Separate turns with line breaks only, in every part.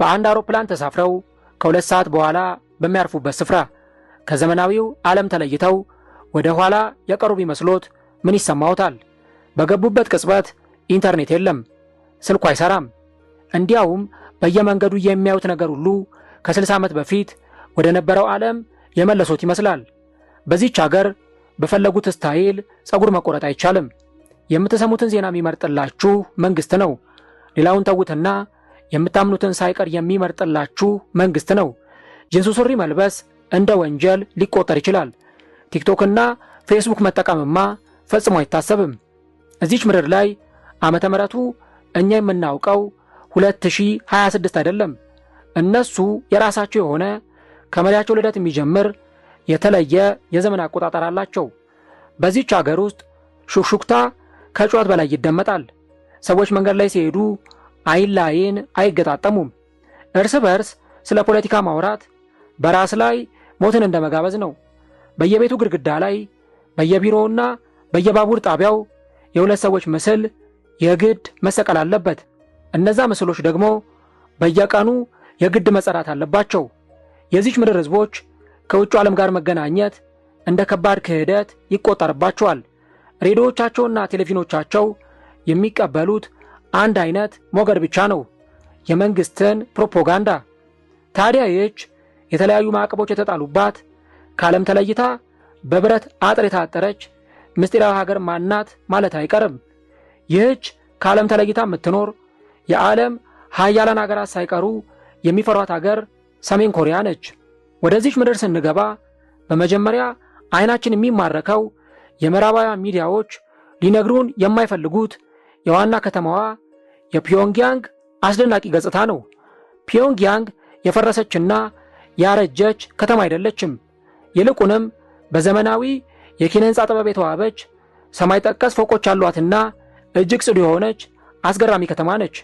በአንድ አውሮፕላን ተሳፍረው ከ2 ሰዓት በኋላ በሚያርፉበት ስፍራ ከዘመናዊው ዓለም ተለይተው ወደ ኋላ የቀሩ ቢመስሎት ምን ይሰማዎታል? በገቡበት ቅጽበት ኢንተርኔት የለም፣ ስልኩ አይሰራም። እንዲያውም በየመንገዱ የሚያዩት ነገር ሁሉ ከ60 ዓመት በፊት ወደ ነበረው ዓለም የመለሶት ይመስላል። በዚህች አገር በፈለጉት style ጸጉር መቆረጥ አይቻልም። የምትሰሙትን ዜና የሚመርጥላችሁ መንግስት ነው። ሌላውን ተዉትና የምታምኑትን ሳይቀር የሚመርጥላችሁ መንግስት ነው። ጂንስ ሱሪ መልበስ እንደ ወንጀል ሊቆጠር ይችላል። ቲክቶክና ፌስቡክ መጠቀምማ ፈጽሞ አይታሰብም። እዚች ምድር ላይ ዓመተ ምሕረቱ እኛ የምናውቀው 2026 አይደለም። እነሱ የራሳቸው የሆነ ከመሪያቸው ልደት የሚጀምር የተለየ የዘመን አቆጣጠር አላቸው። በዚች አገር ውስጥ ሹክሹክታ ከጩኸት በላይ ይደመጣል። ሰዎች መንገድ ላይ ሲሄዱ አይን ለአይን አይገጣጠሙም። እርስ በርስ ስለ ፖለቲካ ማውራት በራስ ላይ ሞትን እንደመጋበዝ ነው። በየቤቱ ግድግዳ ላይ፣ በየቢሮውና በየባቡር ጣቢያው የሁለት ሰዎች ምስል የግድ መሰቀል አለበት። እነዛ ምስሎች ደግሞ በየቀኑ የግድ መጸዳት አለባቸው። የዚች ምድር ሕዝቦች ከውጭ ዓለም ጋር መገናኘት እንደ ከባድ ክህደት ይቆጠርባቸዋል። ሬዲዮዎቻቸውና ቴሌቪዥኖቻቸው የሚቀበሉት አንድ አይነት ሞገድ ብቻ ነው፣ የመንግስትን ፕሮፓጋንዳ። ታዲያ ይህች የተለያዩ ማዕቀቦች የተጣሉባት፣ ከዓለም ተለይታ በብረት አጥር የታጠረች ምስጢራዊ ሀገር ማናት ማለት አይቀርም። ይህች ከዓለም ተለይታ የምትኖር፣ የዓለም ሀያላን ሀገራት ሳይቀሩ የሚፈሯት ሀገር ሰሜን ኮሪያ ነች። ወደዚች ምድር ስንገባ በመጀመሪያ አይናችን የሚማረከው የምዕራባውያን ሚዲያዎች ሊነግሩን የማይፈልጉት የዋና ከተማዋ የፒዮንግያንግ አስደናቂ ገጽታ ነው። ፒዮንግያንግ የፈረሰችና ያረጀች ከተማ አይደለችም። ይልቁንም በዘመናዊ የኪነ ሕንፃ ጥበብ የተዋበች፣ ሰማይ ጠቀስ ፎቆች ያሏትና እጅግ ጽዱ የሆነች አስገራሚ ከተማ ነች።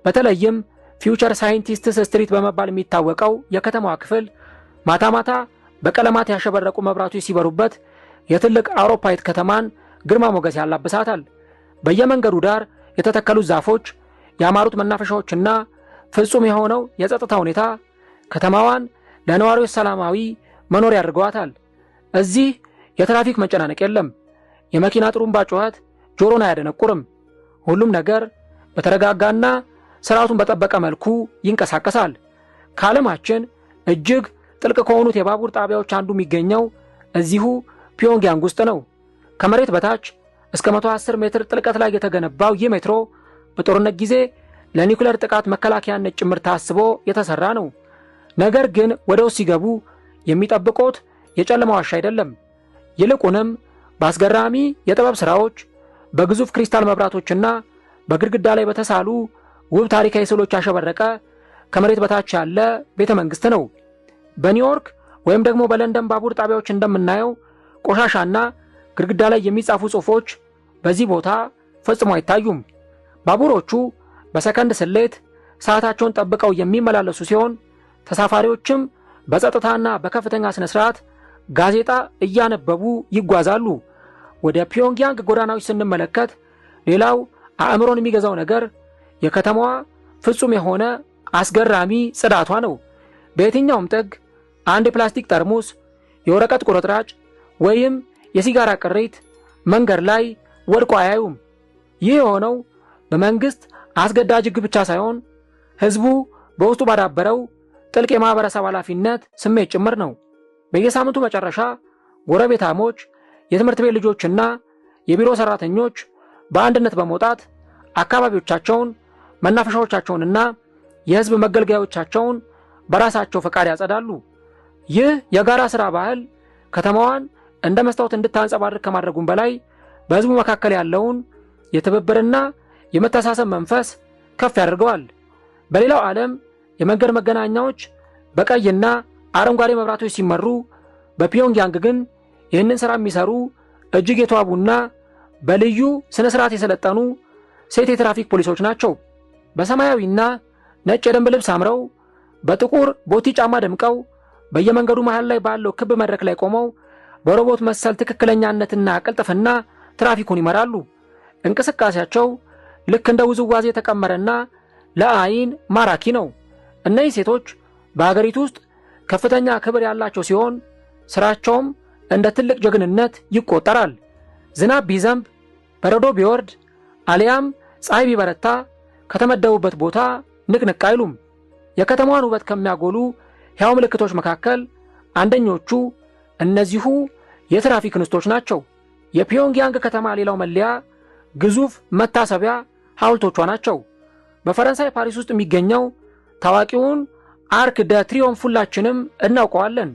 በተለይም Future Scientists Street በመባል የሚታወቀው የከተማዋ ክፍል ማታ ማታ በቀለማት ያሸበረቁ መብራቶች ሲበሩበት የትልቅ አውሮፓዊት ከተማን ግርማ ሞገስ ያላብሳታል። በየመንገዱ ዳር የተተከሉት ዛፎች፣ ያማሩት መናፈሻዎችና ፍጹም የሆነው የጸጥታ ሁኔታ ከተማዋን ለነዋሪዎች ሰላማዊ መኖሪያ አድርገዋታል። እዚህ የትራፊክ መጨናነቅ የለም። የመኪና ጥሩምባ ጩኸት ጆሮን አያደነቁርም። ሁሉም ነገር በተረጋጋና ስርዓቱን በጠበቀ መልኩ ይንቀሳቀሳል። ከዓለማችን እጅግ ጥልቅ ከሆኑት የባቡር ጣቢያዎች አንዱ የሚገኘው እዚሁ ፒዮንግያንግ ውስጥ ነው። ከመሬት በታች እስከ 110 ሜትር ጥልቀት ላይ የተገነባው ይህ ሜትሮ በጦርነት ጊዜ ለኒውክሌር ጥቃት መከላከያነት ጭምር ታስቦ የተሰራ ነው። ነገር ግን ወደ ውስጥ ሲገቡ የሚጠብቆት የጨለማ ዋሻ አይደለም። ይልቁንም በአስገራሚ የጥበብ ሥራዎች፣ በግዙፍ ክሪስታል መብራቶችና በግድግዳ ላይ በተሳሉ ውብ ታሪካዊ ስዕሎች ያሸበረቀ ከመሬት በታች ያለ ቤተ መንግሥት ነው። በኒውዮርክ ወይም ደግሞ በለንደን ባቡር ጣቢያዎች እንደምናየው ቆሻሻና ግድግዳ ላይ የሚጻፉ ጽሑፎች በዚህ ቦታ ፈጽሞ አይታዩም። ባቡሮቹ በሰከንድ ስሌት ሰዓታቸውን ጠብቀው የሚመላለሱ ሲሆን ተሳፋሪዎችም በጸጥታና በከፍተኛ ስነ ስርዓት ጋዜጣ እያነበቡ ይጓዛሉ። ወደ ፒዮንግያንግ ጎዳናዎች ስንመለከት ሌላው አእምሮን የሚገዛው ነገር የከተማዋ ፍጹም የሆነ አስገራሚ ጽዳቷ ነው። በየትኛውም ጥግ አንድ የፕላስቲክ ጠርሙስ፣ የወረቀት ቁርጥራጭ ወይም የሲጋራ ቅሪት መንገድ ላይ ወድቆ አያዩም። ይህ የሆነው በመንግስት አስገዳጅ ሕግ ብቻ ሳይሆን ሕዝቡ በውስጡ ባዳበረው ጥልቅ የማህበረሰብ ኃላፊነት ስሜት ጭምር ነው። በየሳምንቱ መጨረሻ ጎረቤታሞች፣ የትምህርት ቤት ልጆችና የቢሮ ሰራተኞች በአንድነት በመውጣት አካባቢዎቻቸውን፣ መናፈሻዎቻቸውንና የሕዝብ መገልገያዎቻቸውን በራሳቸው ፈቃድ ያጸዳሉ። ይህ የጋራ ሥራ ባህል ከተማዋን እንደ መስታወት እንድታንጸባርቅ ከማድረጉም በላይ በሕዝቡ መካከል ያለውን የትብብርና የመተሳሰብ መንፈስ ከፍ ያደርገዋል። በሌላው ዓለም የመንገድ መገናኛዎች በቀይና አረንጓዴ መብራቶች ሲመሩ፣ በፒዮንግያንግ ግን ይህንን ሥራ የሚሰሩ እጅግ የተዋቡና በልዩ ሥነ ሥርዓት የሰለጠኑ ሴት የትራፊክ ፖሊሶች ናቸው። በሰማያዊና ነጭ የደንብ ልብስ አምረው፣ በጥቁር ቦቲ ጫማ ደምቀው፣ በየመንገዱ መሃል ላይ ባለው ክብ መድረክ ላይ ቆመው በሮቦት መሰል ትክክለኛነትና ቅልጥፍና ትራፊኩን ይመራሉ። እንቅስቃሴያቸው ልክ እንደ ውዝዋዜ የተቀመረና ለአይን ማራኪ ነው። እነዚህ ሴቶች በሀገሪቱ ውስጥ ከፍተኛ ክብር ያላቸው ሲሆን ስራቸውም እንደ ትልቅ ጀግንነት ይቆጠራል። ዝናብ ቢዘንብ፣ በረዶ ቢወርድ፣ አሊያም ፀሐይ ቢበረታ ከተመደቡበት ቦታ ንቅንቅ አይሉም። የከተማዋን ውበት ከሚያጎሉ ሕያው ምልክቶች መካከል አንደኞቹ እነዚሁ የትራፊክ እንስቶች ናቸው። የፒዮንግያንግ ከተማ ሌላው መለያ ግዙፍ መታሰቢያ ሐውልቶቿ ናቸው። በፈረንሳይ ፓሪስ ውስጥ የሚገኘው ታዋቂውን አርክ ደ ትሪዮምፍ ሁላችንም እናውቀዋለን።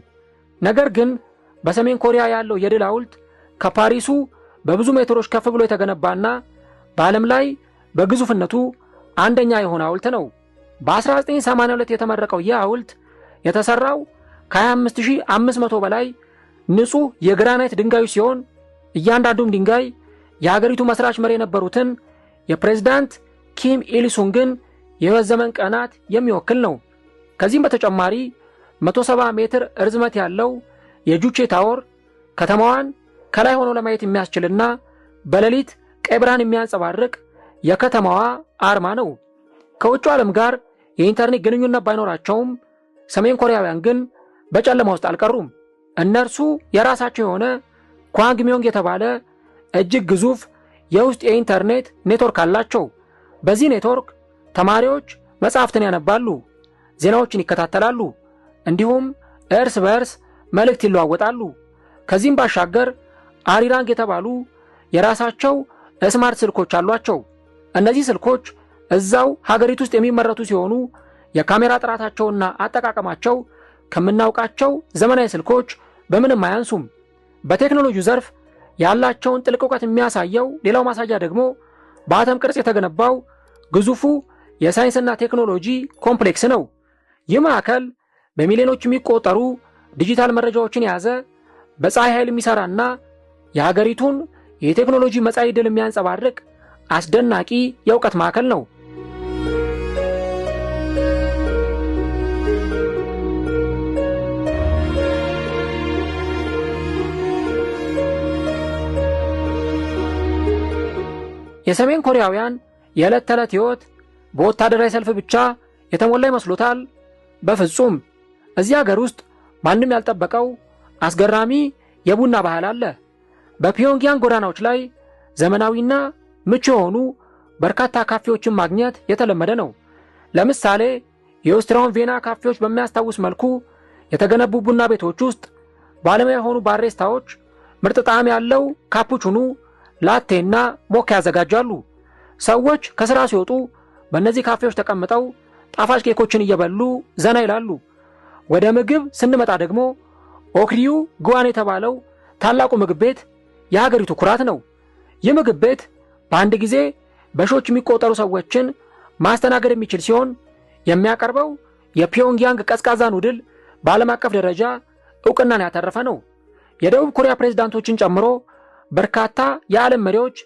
ነገር ግን በሰሜን ኮሪያ ያለው የድል ሐውልት ከፓሪሱ በብዙ ሜትሮች ከፍ ብሎ የተገነባና በዓለም ላይ በግዙፍነቱ አንደኛ የሆነ ሐውልት ነው። በ1982 የተመረቀው ይህ ሐውልት የተሰራው ከ25500 በላይ ንጹህ የግራናይት ድንጋዮች ሲሆን እያንዳንዱም ድንጋይ የሀገሪቱ መስራች መሪ የነበሩትን የፕሬዝዳንት ኪም ኢልሱንግን የሕይወት ዘመን ቀናት የሚወክል ነው። ከዚህም በተጨማሪ 170 ሜትር ርዝመት ያለው የጁቼ ታወር ከተማዋን ከላይ ሆኖ ለማየት የሚያስችልና በሌሊት ቀይ ብርሃን የሚያንጸባርቅ የከተማዋ አርማ ነው። ከውጭ ዓለም ጋር የኢንተርኔት ግንኙነት ባይኖራቸውም ሰሜን ኮሪያውያን ግን በጨለማ ውስጥ አልቀሩም። እነርሱ የራሳቸው የሆነ ኳንግሚዮንግ የተባለ እጅግ ግዙፍ የውስጥ የኢንተርኔት ኔትወርክ አላቸው። በዚህ ኔትወርክ ተማሪዎች መጽሐፍትን ያነባሉ፣ ዜናዎችን ይከታተላሉ፣ እንዲሁም እርስ በእርስ መልእክት ይለዋወጣሉ። ከዚህም ባሻገር አሪራንግ የተባሉ የራሳቸው smart ስልኮች አሏቸው። እነዚህ ስልኮች እዛው ሀገሪቱ ውስጥ የሚመረቱ ሲሆኑ የካሜራ ጥራታቸውና አጠቃቀማቸው ከምናውቃቸው ዘመናዊ ስልኮች በምንም አያንሱም። በቴክኖሎጂው ዘርፍ ያላቸውን ጥልቅ እውቀት የሚያሳየው ሌላው ማሳያ ደግሞ በአተም ቅርጽ የተገነባው ግዙፉ የሳይንስና ቴክኖሎጂ ኮምፕሌክስ ነው። ይህ ማዕከል በሚሊዮኖች የሚቆጠሩ ዲጂታል መረጃዎችን የያዘ፣ በፀሐይ ኃይል የሚሰራና የሀገሪቱን የቴክኖሎጂ መጻኢ ዕድል የሚያንጸባርቅ አስደናቂ የእውቀት ማዕከል ነው። የሰሜን ኮሪያውያን የዕለት ተዕለት ሕይወት በወታደራዊ ሰልፍ ብቻ የተሞላ ይመስሎታል? በፍጹም። እዚህ ሀገር ውስጥ ማንም ያልጠበቀው አስገራሚ የቡና ባህል አለ። በፒዮንግያንግ ጎዳናዎች ላይ ዘመናዊና ምቹ የሆኑ በርካታ ካፌዎችን ማግኘት የተለመደ ነው። ለምሳሌ የኦስትሪያውን ቪየና ካፌዎች በሚያስታውስ መልኩ የተገነቡ ቡና ቤቶች ውስጥ ባለሙያ የሆኑ ባሪስታዎች ምርጥ ጣዕም ያለው ካፑቺኖ፣ ላቴና ሞካ ያዘጋጃሉ። ሰዎች ከስራ ሲወጡ በእነዚህ ካፌዎች ተቀምጠው ጣፋጭ ኬኮችን እየበሉ ዘና ይላሉ። ወደ ምግብ ስንመጣ ደግሞ ኦክሪዩ ግዋን የተባለው ታላቁ ምግብ ቤት የሀገሪቱ ኩራት ነው። ይህ ምግብ ቤት በአንድ ጊዜ በሺዎች የሚቆጠሩ ሰዎችን ማስተናገድ የሚችል ሲሆን የሚያቀርበው የፒዮንግያንግ ቀዝቃዛ noodle በዓለም አቀፍ ደረጃ እውቅናን ያተረፈ ነው። የደቡብ ኮሪያ ፕሬዝዳንቶችን ጨምሮ በርካታ የዓለም መሪዎች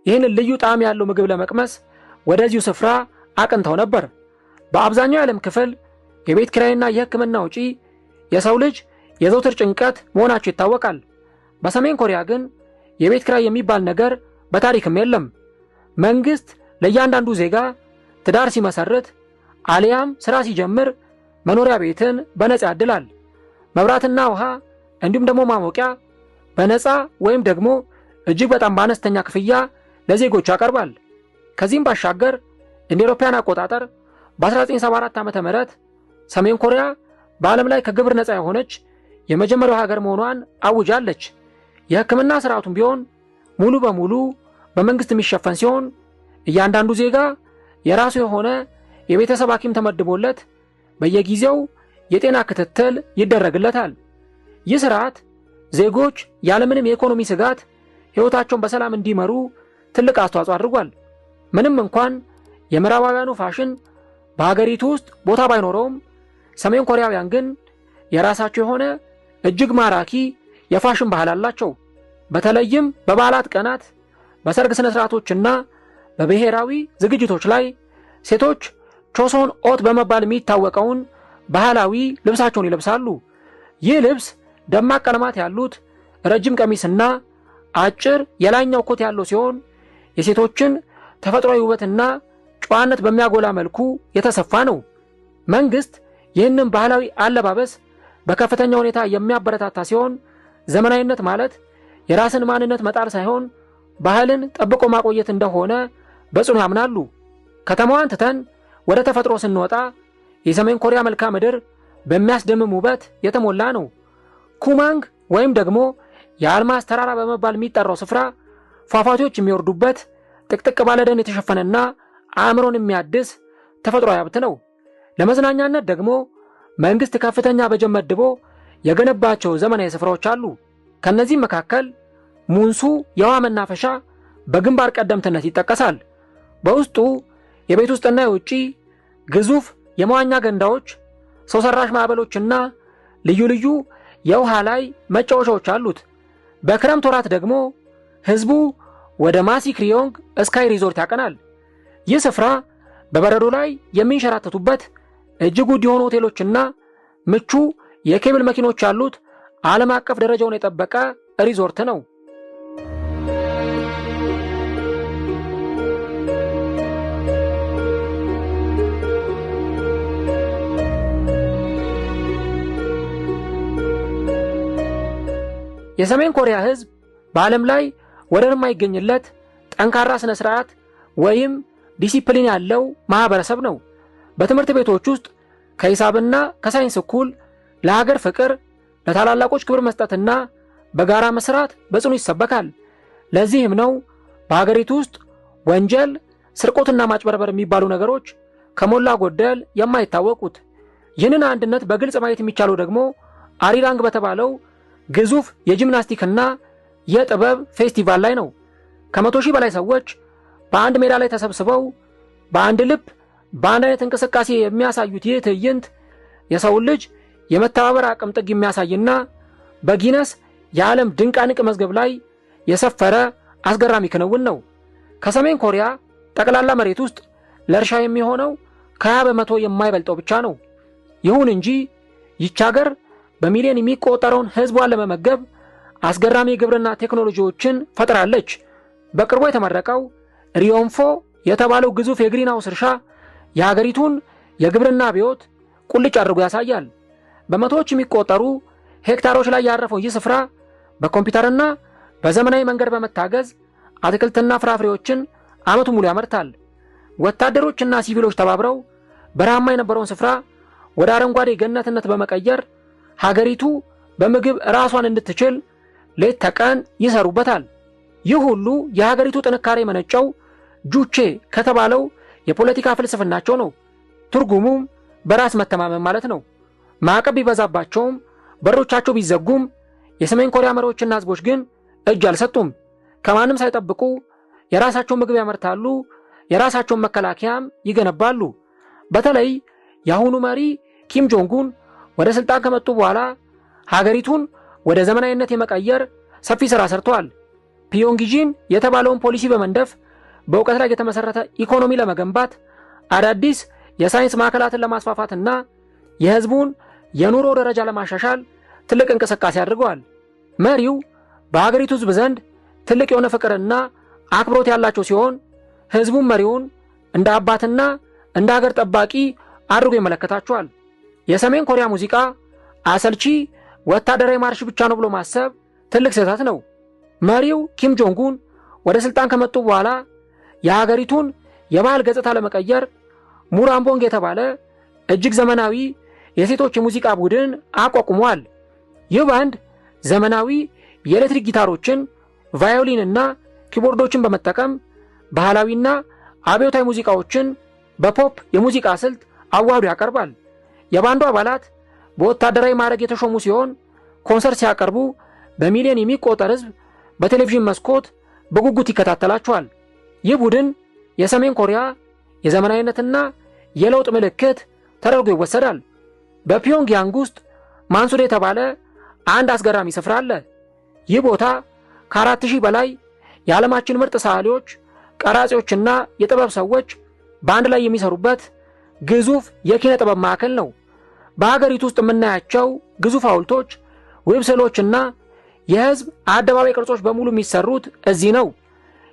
ይህንን ልዩ ጣዕም ያለው ምግብ ለመቅመስ ወደዚሁ ስፍራ አቅንተው ነበር። በአብዛኛው የዓለም ክፍል የቤት ኪራይና የሕክምና ወጪ የሰው ልጅ የዘውትር ጭንቀት መሆናቸው ይታወቃል። በሰሜን ኮሪያ ግን የቤት ኪራይ የሚባል ነገር በታሪክም የለም። መንግስት ለእያንዳንዱ ዜጋ ትዳር ሲመሰርት አሊያም ስራ ሲጀምር መኖሪያ ቤትን በነፃ ያድላል። መብራትና ውሃ እንዲሁም ደግሞ ማሞቂያ በነፃ ወይም ደግሞ እጅግ በጣም በአነስተኛ ክፍያ ለዜጎቹ ያቀርባል። ከዚህም ባሻገር እንደ አውሮፓውያን አቆጣጠር በ1974 ዓ.ም ሰሜን ኮሪያ በዓለም ላይ ከግብር ነፃ የሆነች የመጀመሪያው ሀገር መሆኗን አውጃለች። የሕክምና ስርዓቱም ቢሆን ሙሉ በሙሉ በመንግስት የሚሸፈን ሲሆን እያንዳንዱ ዜጋ የራሱ የሆነ የቤተሰብ ሐኪም ተመድቦለት በየጊዜው የጤና ክትትል ይደረግለታል። ይህ ስርዓት ዜጎች ያለምንም የኢኮኖሚ ስጋት ሕይወታቸውን በሰላም እንዲመሩ ትልቅ አስተዋጽኦ አድርጓል። ምንም እንኳን የምዕራባውያኑ ፋሽን በሀገሪቱ ውስጥ ቦታ ባይኖረውም ሰሜን ኮሪያውያን ግን የራሳቸው የሆነ እጅግ ማራኪ የፋሽን ባህል አላቸው። በተለይም በበዓላት ቀናት፣ በሰርግ ስነ ስርዓቶችና በብሔራዊ ዝግጅቶች ላይ ሴቶች ቾሶን ኦት በመባል የሚታወቀውን ባህላዊ ልብሳቸውን ይለብሳሉ። ይህ ልብስ ደማቅ ቀለማት ያሉት ረጅም ቀሚስና አጭር የላይኛው ኮት ያለው ሲሆን የሴቶችን ተፈጥሯዊ ውበትና ጨዋነት በሚያጎላ መልኩ የተሰፋ ነው። መንግስት ይህንን ባህላዊ አለባበስ በከፍተኛ ሁኔታ የሚያበረታታ ሲሆን ዘመናዊነት ማለት የራስን ማንነት መጣል ሳይሆን ባህልን ጠብቆ ማቆየት እንደሆነ በጽኑ ያምናሉ። ከተማዋን ትተን ወደ ተፈጥሮ ስንወጣ የሰሜን ኮሪያ መልክዓ ምድር በሚያስደምም ውበት የተሞላ ነው። ኩማንግ ወይም ደግሞ የአልማዝ ተራራ በመባል የሚጠራው ስፍራ ፏፏቴዎች የሚወርዱበት ጥቅጥቅ ባለ ደን የተሸፈነና አእምሮን የሚያድስ ተፈጥሯዊ ሀብት ነው። ለመዝናኛነት ደግሞ መንግስት ከፍተኛ በጀት መድቦ የገነባቸው ዘመናዊ ስፍራዎች አሉ። ከነዚህም መካከል ሙንሱ የውሃ መናፈሻ በግንባር ቀደምትነት ይጠቀሳል። በውስጡ የቤት ውስጥና የውጪ ግዙፍ የመዋኛ ገንዳዎች፣ ሰው ሰራሽ ማዕበሎችና ልዩ ልዩ የውሃ ላይ መጫወቻዎች አሉት። በክረምት ወራት ደግሞ ህዝቡ ወደ ማሲክሪዮንግ ስካይ ሪዞርት ያቀናል። ይህ ስፍራ በበረዶ ላይ የሚንሸራተቱበት እጅግ ውድ የሆኑ ሆቴሎችና ምቹ የኬብል መኪኖች ያሉት ዓለም አቀፍ ደረጃውን የጠበቀ ሪዞርት ነው። የሰሜን ኮሪያ ህዝብ በዓለም ላይ ወደር የማይገኝለት ጠንካራ ስነ ስርዓት ወይም ዲሲፕሊን ያለው ማህበረሰብ ነው። በትምህርት ቤቶች ውስጥ ከሂሳብና ከሳይንስ እኩል ለሀገር ፍቅር፣ ለታላላቆች ክብር መስጠትና በጋራ መስራት በጽኑ ይሰበካል። ለዚህም ነው በሀገሪቱ ውስጥ ወንጀል፣ ስርቆትና ማጭበርበር የሚባሉ ነገሮች ከሞላ ጎደል የማይታወቁት። ይህንን አንድነት በግልጽ ማየት የሚቻለው ደግሞ አሪራንግ በተባለው ግዙፍ የጂምናስቲክና የጥበብ ፌስቲቫል ላይ ነው። ከ100,000 በላይ ሰዎች በአንድ ሜዳ ላይ ተሰብስበው በአንድ ልብ በአንድ አይነት እንቅስቃሴ የሚያሳዩት ይህ ትዕይንት የሰውን ልጅ የመተባበር አቅም ጥግ የሚያሳይና በጊነስ የዓለም ድንቃድንቅ መዝገብ ላይ የሰፈረ አስገራሚ ክንውን ነው። ከሰሜን ኮሪያ ጠቅላላ መሬት ውስጥ ለእርሻ የሚሆነው ከ20% የማይበልጠው ብቻ ነው። ይሁን እንጂ ይህች ሀገር በሚሊዮን የሚቆጠረውን ህዝቧን ለመመገብ አስገራሚ የግብርና ቴክኖሎጂዎችን ፈጥራለች። በቅርቡ የተመረቀው ሪዮንፎ የተባለው ግዙፍ የ greenhouse እርሻ የሀገሪቱን የግብርና አብዮት ቁልጭ አድርጎ ያሳያል። በመቶዎች የሚቆጠሩ ሄክታሮች ላይ ያረፈው ይህ ስፍራ በኮምፒውተርና በዘመናዊ መንገድ በመታገዝ አትክልትና ፍራፍሬዎችን ዓመቱን ሙሉ ያመርታል። ወታደሮችና ሲቪሎች ተባብረው በረሃማ የነበረውን ስፍራ ወደ አረንጓዴ ገነትነት በመቀየር ሀገሪቱ በምግብ ራሷን እንድትችል ሌት ተቀን ይሰሩበታል። ይህ ሁሉ የሀገሪቱ ጥንካሬ የመነጨው ጁቼ ከተባለው የፖለቲካ ፍልስፍናቸው ነው። ትርጉሙም በራስ መተማመን ማለት ነው። ማዕቀብ ቢበዛባቸውም በሮቻቸው ቢዘጉም የሰሜን ኮሪያ መሪዎችና ህዝቦች ግን እጅ አልሰጡም። ከማንም ሳይጠብቁ የራሳቸውን ምግብ ያመርታሉ፣ የራሳቸውን መከላከያም ይገነባሉ። በተለይ የአሁኑ መሪ ኪም ጆንጉን ወደ ስልጣን ከመጡ በኋላ ሀገሪቱን ወደ ዘመናዊነት የመቀየር ሰፊ ስራ ሰርተዋል። ፒዮንግጂን የተባለውን ፖሊሲ በመንደፍ በእውቀት ላይ የተመሰረተ ኢኮኖሚ ለመገንባት አዳዲስ የሳይንስ ማዕከላትን ለማስፋፋትና የህዝቡን የኑሮ ደረጃ ለማሻሻል ትልቅ እንቅስቃሴ አድርገዋል። መሪው በሀገሪቱ ህዝብ ዘንድ ትልቅ የሆነ ፍቅርና አክብሮት ያላቸው ሲሆን ህዝቡን መሪውን እንደ አባትና እንደ ሀገር ጠባቂ አድርጎ ይመለከታቸዋል። የሰሜን ኮሪያ ሙዚቃ አሰልቺ ወታደራዊ ማርሽ ብቻ ነው ብሎ ማሰብ ትልቅ ስህተት ነው። መሪው ኪም ጆንጉን ወደ ስልጣን ከመጡ በኋላ የሀገሪቱን የባህል ገጽታ ለመቀየር ሙራምቦንግ የተባለ እጅግ ዘመናዊ የሴቶች የሙዚቃ ቡድን አቋቁሟል። ይህ ባንድ ዘመናዊ የኤሌክትሪክ ጊታሮችን፣ ቫዮሊን እና ኪቦርዶችን በመጠቀም ባህላዊና አብዮታዊ ሙዚቃዎችን በፖፕ የሙዚቃ ስልት አዋህዶ ያቀርባል። የባንዱ አባላት በወታደራዊ ማዕረግ የተሾሙ ሲሆን ኮንሰርት ሲያቀርቡ በሚሊዮን የሚቆጠር ህዝብ በቴሌቪዥን መስኮት በጉጉት ይከታተላቸዋል። ይህ ቡድን የሰሜን ኮሪያ የዘመናዊነትና የለውጥ ምልክት ተደርጎ ይወሰዳል። በፒዮንግያንግ ውስጥ ማንሱድ የተባለ አንድ አስገራሚ ስፍራ አለ። ይህ ቦታ ከ4000 በላይ የዓለማችን ምርጥ ሰዓሊዎች፣ ቀራጺዎችና የጥበብ ሰዎች በአንድ ላይ የሚሰሩበት ግዙፍ የኪነ ጥበብ ማዕከል ነው። በሀገሪቱ ውስጥ የምናያቸው ግዙፍ ሐውልቶች፣ ውብ ስዕሎችና የህዝብ አደባባይ ቅርጾች በሙሉ የሚሰሩት እዚህ ነው።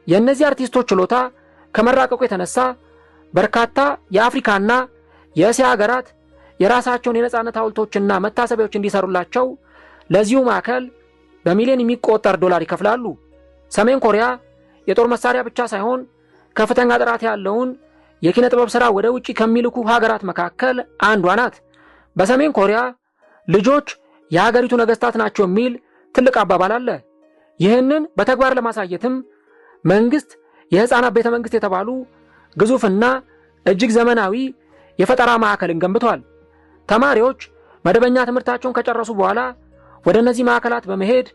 የእነዚህ አርቲስቶች ችሎታ ከመራቀቁ የተነሳ በርካታ የአፍሪካና የእስያ ሀገራት የራሳቸውን የነጻነት ሐውልቶችና መታሰቢያዎች እንዲሰሩላቸው ለዚሁ ማዕከል በሚሊዮን የሚቆጠር ዶላር ይከፍላሉ። ሰሜን ኮሪያ የጦር መሳሪያ ብቻ ሳይሆን ከፍተኛ ጥራት ያለውን የኪነ ጥበብ ሥራ ወደ ውጪ ከሚልኩ ሀገራት መካከል አንዷ ናት። በሰሜን ኮሪያ ልጆች የሀገሪቱ ነገስታት ናቸው የሚል ትልቅ አባባል አለ። ይህንን በተግባር ለማሳየትም መንግስት የህፃናት ቤተ መንግስት የተባሉ ግዙፍና እጅግ ዘመናዊ የፈጠራ ማዕከልን ገንብቷል። ተማሪዎች መደበኛ ትምህርታቸውን ከጨረሱ በኋላ ወደ እነዚህ ማዕከላት በመሄድ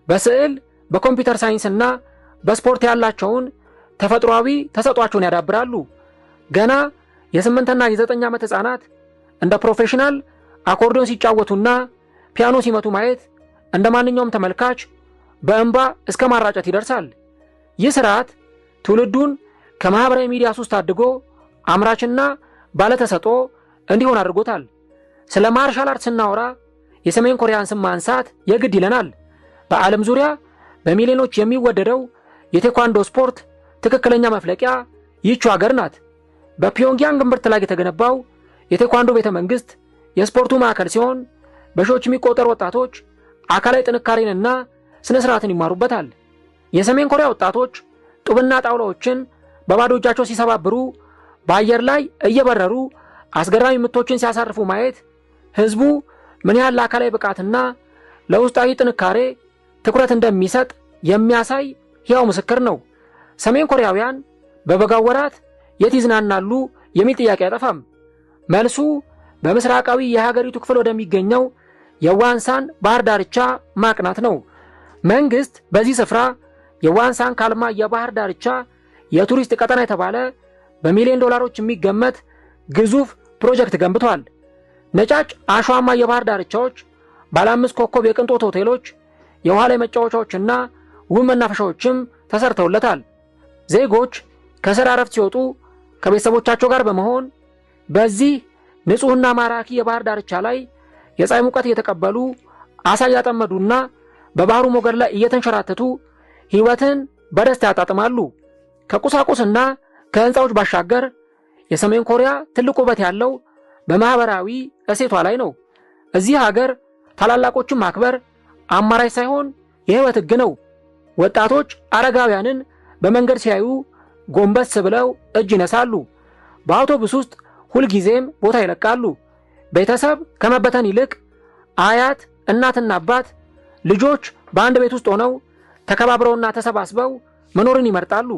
በስዕል፣ በኮምፒውተር ሳይንስና በስፖርት ያላቸውን ተፈጥሯዊ ተሰጥኦአቸውን ያዳብራሉ። ገና የ8ና የ9 ዓመት ህፃናት እንደ ፕሮፌሽናል አኮርዲዮን ሲጫወቱና ፒያኖ ሲመቱ ማየት እንደ ማንኛውም ተመልካች በእንባ እስከ ማራጨት ይደርሳል። ይህ ስርዓት ትውልዱን ከማህበራዊ ሚዲያ ሱስ ታድጎ አምራችና ባለተሰጥኦ እንዲሆን አድርጎታል። ስለ ማርሻል አርት ስናወራ የሰሜን ኮሪያን ስም ማንሳት የግድ ይለናል። በዓለም ዙሪያ በሚሊዮኖች የሚወደደው የቴኳንዶ ስፖርት ትክክለኛ መፍለቂያ ይህቹ ሀገር ናት። በፒዮንግያንግ እምብርት ላይ የተገነባው የቴኳንዶ ቤተ መንግስት የስፖርቱ ማዕከል ሲሆን በሺዎች የሚቆጠሩ ወጣቶች አካላዊ ጥንካሬንና ስነ ስርዓትን ይማሩበታል። የሰሜን ኮሪያ ወጣቶች ጡብና ጣውላዎችን በባዶ እጃቸው ሲሰባብሩ፣ በአየር ላይ እየበረሩ አስገራሚ ምቶችን ሲያሳርፉ ማየት ህዝቡ ምን ያህል ለአካላዊ ብቃትና ለውስጣዊ ጥንካሬ ትኩረት እንደሚሰጥ የሚያሳይ ሕያው ምስክር ነው። ሰሜን ኮሪያውያን በበጋው ወራት የት ይዝናናሉ የሚል ጥያቄ አይጠፋም። መልሱ በምስራቃዊ የሀገሪቱ ክፍል ወደሚገኘው የዋንሳን ባህር ዳርቻ ማቅናት ነው። መንግስት በዚህ ስፍራ የዋንሳን ካልማ የባህር ዳርቻ የቱሪስት ቀጠና የተባለ በሚሊዮን ዶላሮች የሚገመት ግዙፍ ፕሮጀክት ገንብቷል። ነጫጭ አሸዋማ የባህር ዳርቻዎች፣ ባለ 5 ኮከብ የቅንጦት ሆቴሎች፣ የውሃ ላይ መጫወቻዎችና ውብ መናፈሻዎችም ተሰርተውለታል። ዜጎች ከስራ እረፍት ሲወጡ ከቤተሰቦቻቸው ጋር በመሆን በዚህ ንጹህና ማራኪ የባህር ዳርቻ ላይ የፀሐይ ሙቀት እየተቀበሉ፣ አሳ እያጠመዱና በባህሩ ሞገድ ላይ እየተንሸራተቱ ሕይወትን በደስታ ያጣጥማሉ። ከቁሳቁስና ከህንፃዎች ባሻገር የሰሜን ኮሪያ ትልቅ ውበት ያለው በማህበራዊ እሴቷ ላይ ነው። እዚህ ሀገር ታላላቆችን ማክበር አማራጭ ሳይሆን የህይወት ህግ ነው። ወጣቶች አረጋውያንን በመንገድ ሲያዩ ጎንበስ ብለው እጅ ይነሳሉ። በአውቶቡስ ውስጥ ሁልጊዜም ቦታ ይለቃሉ። ቤተሰብ ከመበተን ይልቅ አያት፣ እናትና አባት፣ ልጆች በአንድ ቤት ውስጥ ሆነው ተከባብረውና ተሰባስበው መኖርን ይመርጣሉ።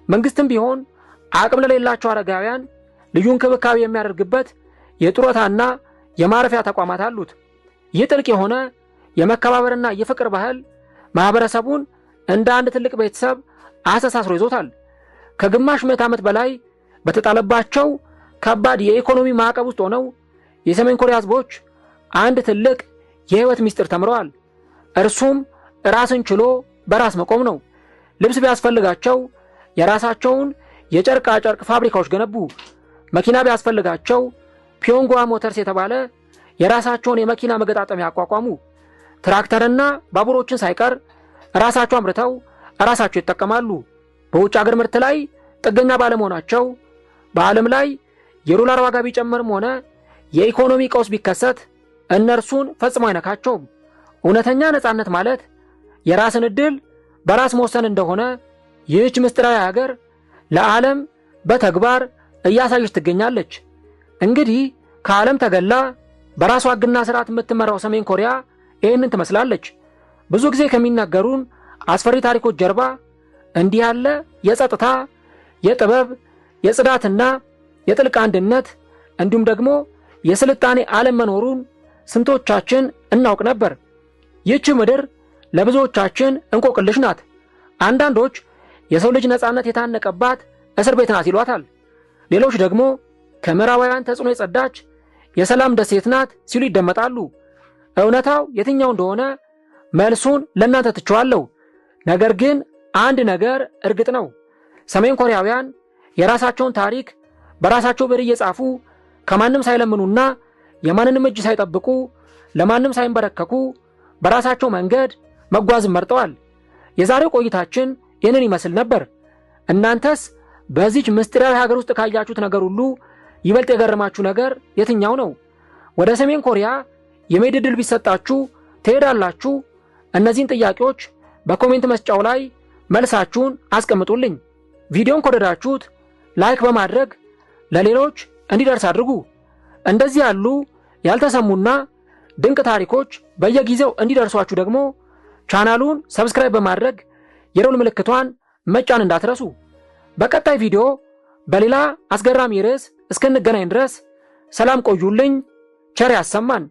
መንግስትም ቢሆን አቅም ለሌላቸው አረጋውያን ልዩ እንክብካቤ የሚያደርግበት የጡረታና የማረፊያ ተቋማት አሉት። ይህ ጥልቅ የሆነ የመከባበርና የፍቅር ባህል ማህበረሰቡን እንደ አንድ ትልቅ ቤተሰብ አስተሳስሮ ይዞታል። ከግማሽ ምዕተ ዓመት በላይ በተጣለባቸው ከባድ የኢኮኖሚ ማዕቀብ ውስጥ ሆነው የሰሜን ኮሪያ ህዝቦች አንድ ትልቅ የህይወት ምስጢር ተምረዋል። እርሱም ራስን ችሎ በራስ መቆም ነው። ልብስ ቢያስፈልጋቸው የራሳቸውን የጨርቃ ጨርቅ ፋብሪካዎች ገነቡ። መኪና ቢያስፈልጋቸው ፒዮንጓ ሞተርስ የተባለ የራሳቸውን የመኪና መገጣጠሚያ አቋቋሙ። ትራክተርና ባቡሮችን ሳይቀር ራሳቸው አምርተው ራሳቸው ይጠቀማሉ። በውጭ አገር ምርት ላይ ጥገኛ ባለመሆናቸው በዓለም ላይ የዶላር ዋጋ ቢጨምርም ሆነ የኢኮኖሚ ቀውስ ቢከሰት እነርሱን ፈጽሞ አይነካቸውም። እውነተኛ ነጻነት ማለት የራስን ዕድል በራስ መወሰን እንደሆነ ይህች ምስጢራዊ ሀገር ለዓለም በተግባር እያሳየች ትገኛለች። እንግዲህ ከዓለም ተገላ በራሷ ሕግና ስርዓት የምትመራው ሰሜን ኮሪያ ይህንን ትመስላለች። ብዙ ጊዜ ከሚናገሩን አስፈሪ ታሪኮች ጀርባ እንዲህ ያለ የጸጥታ፣ የጥበብ፣ የጽዳትና የጥልቅ አንድነት እንዲሁም ደግሞ የስልጣኔ ዓለም መኖሩን ስንቶቻችን እናውቅ ነበር? ይህች ምድር ለብዙዎቻችን እንቆቅልሽ ናት። አንዳንዶች የሰው ልጅ ነጻነት የታነቀባት እስር ቤት ናት ይሏታል። ሌሎች ደግሞ ከምዕራባውያን ተጽዕኖ የጸዳች የሰላም ደሴት ናት ሲሉ ይደመጣሉ። እውነታው የትኛው እንደሆነ መልሱን ለእናንተ ትቼዋለሁ። ነገር ግን አንድ ነገር እርግጥ ነው። ሰሜን ኮሪያውያን የራሳቸውን ታሪክ በራሳቸው ብዕር እየጻፉ፣ ከማንም ሳይለምኑና የማንንም እጅ ሳይጠብቁ፣ ለማንም ሳይንበረከኩ በራሳቸው መንገድ መጓዝን መርጠዋል። የዛሬው ቆይታችን ይህንን ይመስል ነበር። እናንተስ በዚች ምስጢራዊ ሀገር ውስጥ ካያችሁት ነገር ሁሉ ይበልጥ የገረማችሁ ነገር የትኛው ነው? ወደ ሰሜን ኮሪያ የመሄድ ዕድል ቢሰጣችሁ ትሄዳላችሁ? እነዚህን ጥያቄዎች በ comment መስጫው ላይ መልሳችሁን አስቀምጡልኝ። ቪዲዮን ከወደዳችሁት like በማድረግ ለሌሎች እንዲደርስ አድርጉ። እንደዚህ ያሉ ያልተሰሙና ድንቅ ታሪኮች በየጊዜው እንዲደርሷችሁ ደግሞ ቻናሉን subscribe በማድረግ የደወል ምልክቷን መጫን እንዳትረሱ። በቀጣይ ቪዲዮ በሌላ አስገራሚ ርዕስ እስክንገናኝ ድረስ ሰላም ቆዩልኝ። ቸር ያሰማን።